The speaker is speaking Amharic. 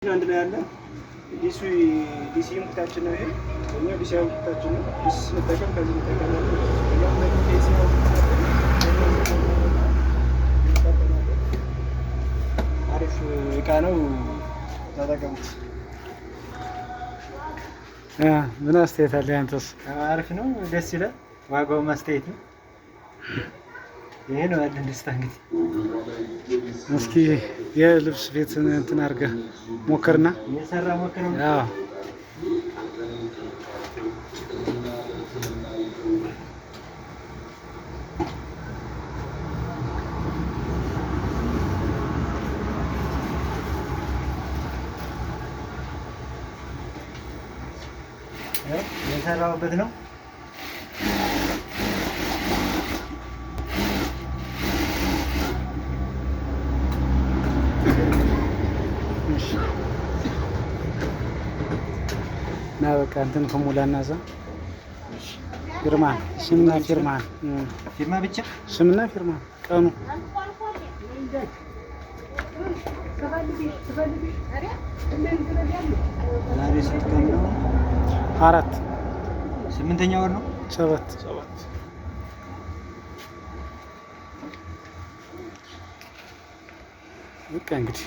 አንድ ላይ ያለ DC DC input ኣችን ነው። ይሄ እኛ DC output ኣችን ነው። DC ስንጠቀም ከዚህ እንጠቀማለን። እኛም ደግሞ DC output ኣችን እንጠቀማለን። አሪፍ እቃ ነው፣ ተጠቀሙት። ምን አስተያየት አለ ያንተስ? አሪፍ ነው፣ ደስ ይላል። ዋጋው አስተያየት ነው። ይሄ ነው ያለን ደስታ እንግዲህ። እስኪ የልብስ ቤት እንትን አድርገህ ሞክርና። የሰራ ሞክረው። አዎ። የሰራሁበት ነው። እሺ። እና በቃ እንትን ከሞላና እዛ ፊርማ፣ ስምና ፊርማ። ፊርማ ብቻ። ስምና ፊርማ፣ ቀኑ። ዛሬ ስንት ቀን ነው? 4። 8ኛ ወር ነው። 7። 7። በቃ እንግዲህ።